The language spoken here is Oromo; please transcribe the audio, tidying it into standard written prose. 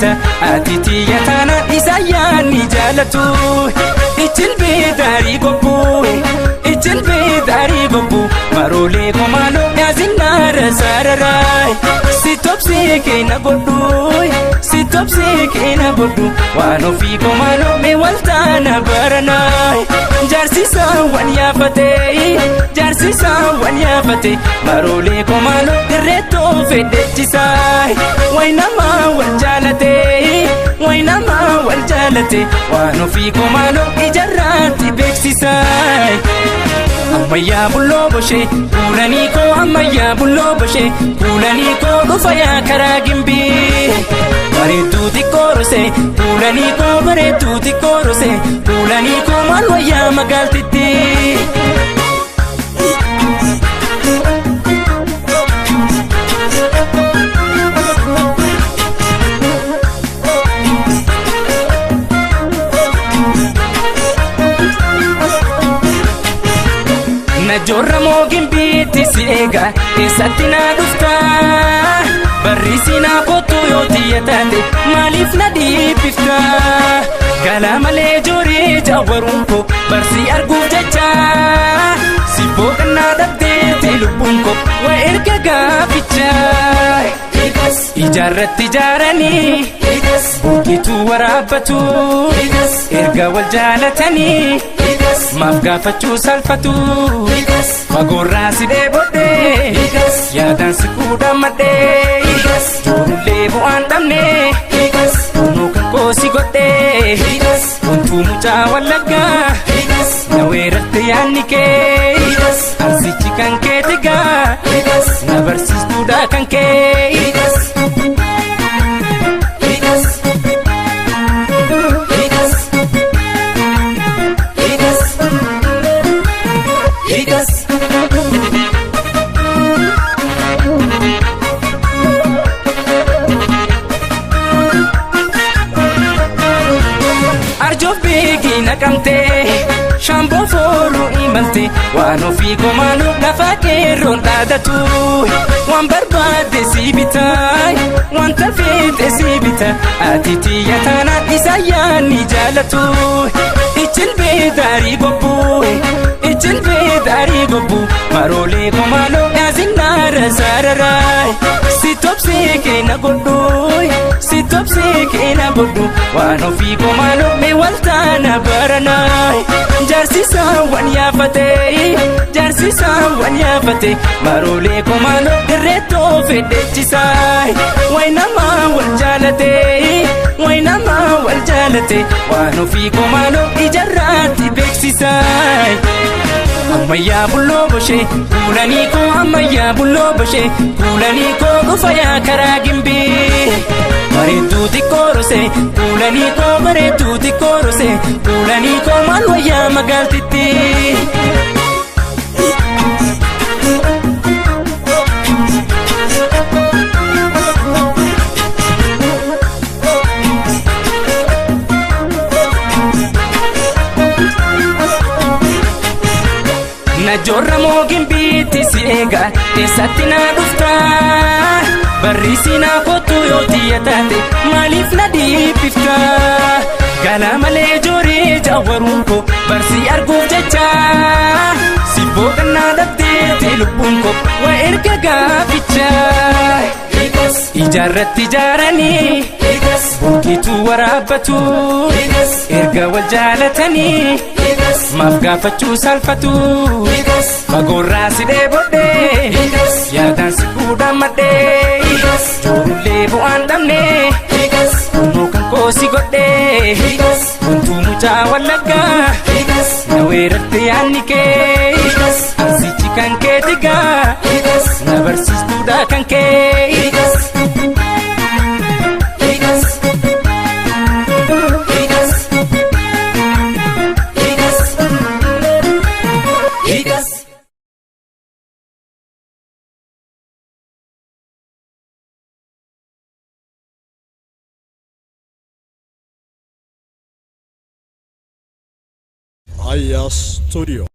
jaalata ati tiyya taana isa yaanni jaalatu ichilbee daarii gobbuu ichilbee daarii gobbuu maroolee komaaloo yaasinnaara saararaa si tobsee keena godhu si tobsee keena godhu waan ofii komaaloo mee waltaana baranaa jaarsisaa wan yaafatee jaarsisaa wan yaafate maroolee komaaloo dirreettoo fedhechisaa waynamaa wal jaalatee waynamaa wal jaalate waan ofii komaaloo ijarraatti beeksisaa. Ammayyaa bulloo boshee kuulanii koo ammayyaa bulloo boshee kuulanii koo dhufa yaa karaa gimbii. Bareedduu xiqqoo rosee kuulanii koo bareedduu xiqqoo rosee kuulanii koo maal wayyaa magaaltitti. Najoorra moo gimbiitti si eega eessatti na dhufta barriisi naa kottu yoo tiyya taate maaliif na dhiibbifta galaa malee jooree jawwaruun koo barsii arguuf jecha si booqannaa dhabdeetti lubbuun koo waa erga gaaficha. Ijaarratti ijaaranii burgituu waraabbatu erga wal jaalatanii maaf gaafachuu salphatu fagoorraa si dheebodhee yaadaan si fuudhaan madhee joorullee bu'aan dhabne kunuu kan koo si godhee wantuu mucaa wallaggaa na weerarte yaadni kee arsichi kan kee tigaa na barsiistuudha kan kee. Arjoof beekii naqamtee shaamboo fooruu imalte waan ofii komaanuu lafa qeerroon dhaadatu waan barbaadde si bitaa wanta feete si bita ati tiyya taana isa yaanni jaalatu ichilbee daarii gobbuu ichilbee daarii gobbuu maroolee komaaloo yaasinnaara saararaa si tobsee keena godhu si tobsee keena godhu waan ofii komaaloo mee waltaana baranaa jaarsisaa wan yaafatee jaarsisaa wan yaafate maroolee komaaloo dirreettoo fedhechisaa waynamaa wal jaalatee waynamaa wal jaalate waan ofii komaaloo ijarraatti beeksisaa. Ammayyaa bulloo boshee kuulanii koo ammayyaa bulloo boshee kuulanii koo dhufa yaa karaa gimbii. Bareedduu xiqqoo rosee kuulanii koo bareedduu xiqqoo rosee kuulanii koo maal wayyaa magaaltitti. Najoorra moo gimbiitti si eega eessatti na dhufta barriisi naa kottu yoo tiyya taate maaliif na dhiibbifta galaa malee jooree jawwaruun koo barsii arguuf jecha si booqannaa dhabdeetti lubbuun koo waa erga gaaficha. Ijaarratti ijaaranii burgituu waraabbatu erga wal jaalatanii maaf gaafachuu salphatu fagoorraa si dheebodhee yaadaan si fuudhaan madhee joorullee bu'aan dhabne kunuu kan koo si godhee wantuu mucaa wallaggaa na weerarte yaadni kee arsichi kan kee tigaa na barsiistuudha kan kee. Aya Studio.